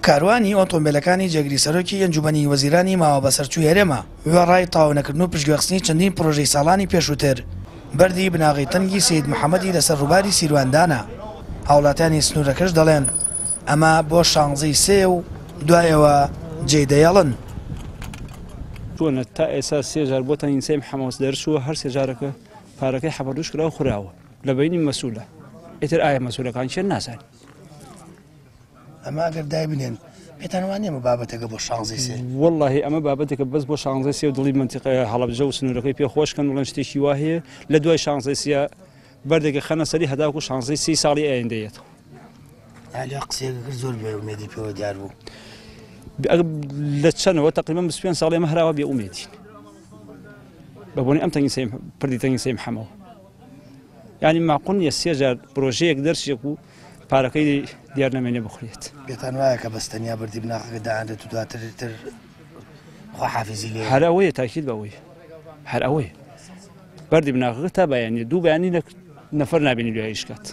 کاروانی ئۆتۆمبێلەکانی جێگری سەرۆکی ئەنجومەنی وەزیرانی ماوە بەسەرچووی هەرێمە، وێڕای تەواونەکردن و پشتگوێخستنی چەندین پڕۆژەی ساڵانی پێشووتر، بەردی بناغەی تەنگی سەید محەمەدی لەسەر ڕووباری سیروان دانا، هاوڵاتیانی سنوورەکەش دەڵێن، ئەمە بۆ شانزەی سێیە و دوای ئەوە جێی دەیەڵن. چۆنە تا ئێستا سێ جار بۆ تەنگی سەید محەمەد دەرچووە، هەر سێ جارەکە پارەکەی حەپەردووش کراوە خوراوە لە بەینی مەسولە، ئیتر ئایا مەسولەکان کێن نازانین. ئەمە ئەگەر دایبنێن پێتان وانیە ئەمە بابەتێکە بۆ شانزەی سێ؟ وەڵاهی ئەمە بابەتێکە بەس بۆ شانزەی سێ و دڵی مەنتیقە هەڵەبجە و سنوورەکەی پێ خۆش کەن بڵێن شتێکی وا هەیە لە دوای شانزەی سێ بەردێکە خەنە سەری هەتاکو شانزەی سی ساڵی ئایندە یەتەوە. ئالیا قسەیەکە کرد زۆر بێ ئومێدی پێوە دیار بوو. لە چەنەوە تقریبا 25 ساڵ ئێمە هەراوە بێ ئومێدین بە بۆنی ئەم تەنگی سەیم پردی تەنگی سەیم حەمەوە یعنی ماقول نییە سێ جار پرۆژەیەک دەرچێک و پارەکەی دیار نەمێنێ بخورێت. پێتان وایە کە بەس تەنیا بەردی بناخەکە دائەنرێت و دواتر تر خواحافیزی لێ؟ هەر ئەوەیە تاکید بەوەیە هەر ئەوەیە بەردی بناخەکە تا بەیانیە دوو بەیانی نەفەر نابینی لێ ئیش کات.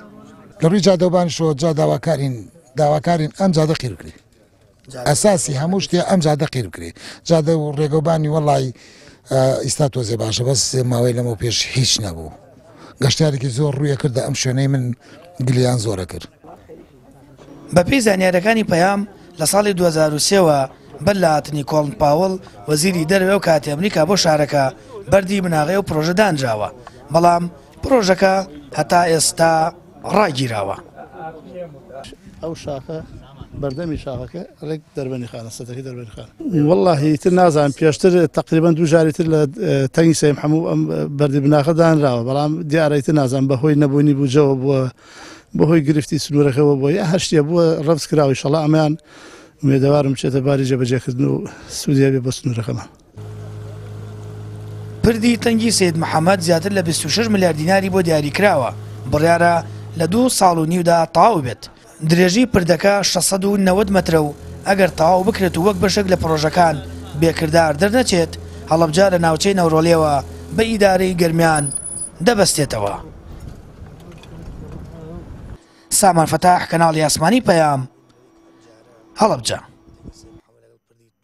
لە ڕووی جادەوبانیشەوە جا داواکارین داواکارین ئەم جادە قیر بکرێ ئەساسی هەموو شتێ ئەم جادە قیر بکرێ جادە و ڕێگەوبانی وەڵی ئیستا تۆزێ باشە بەس ماوەی لەمەو پێش هیچ نەبوو گەشتارێکی زۆر ڕوویە کردە ئەم شوێنەی من گلیان زۆرە کرد. بەپێی زانیارییەکانی پەیام، لە ساڵی 2003 وە بەر لە هاتنی کۆڵن پاوڵ وەزیری دەرەوەی ئەو کاتی ئەمریکا بۆ شارەکە، بەردی بناغەی ئەو پرۆژە دانراوە، بەڵام پرۆژەکە هەتا ئێستا ڕاگیراوە. ئەو شاخە بەردەمی شاخەکە ڕێک دەربەنی خانە سەدەکەی دەربەنی خانە واللهی تر نازانم پێشتر تقریبا دوو جاری تر لە تەنگی سەیم هەموو ئەم بەردی بناخە دانراوە بەڵام دیارەی تر نازانم بەهۆی نەبوونی بودجەوە بووە بەهۆی گرفتی سنوورەکەەوە بووە یا هەر شتێ بووە ڕەفز کراوە ئیشەڵا ئەمەیان ئومێدەوارم بچێتە باری جێبەجێکردن و سوودی هەبێ بۆ سنوورەکەمان. پردی تەنگی سەید محەمەد زیاتر لە 26 ملیار دیناری بۆ دیاریکراوە، بڕیارە لە دوو ساڵ و نیودا تەواو بێت. درێژی پردەکە 690 مەترە و ئەگەر تەواو بکرێت و وەک بەشێک لە پڕۆژەکان بێ کردار دەرنەچێت، هەڵەبجە لە ناوچەی نەورۆڵیەوە بە ئیدارەی گەرمیان دەبەستێتەوە. سامان فەتاح، کەناڵی ئاسمانی پەیام، هەڵەبجە.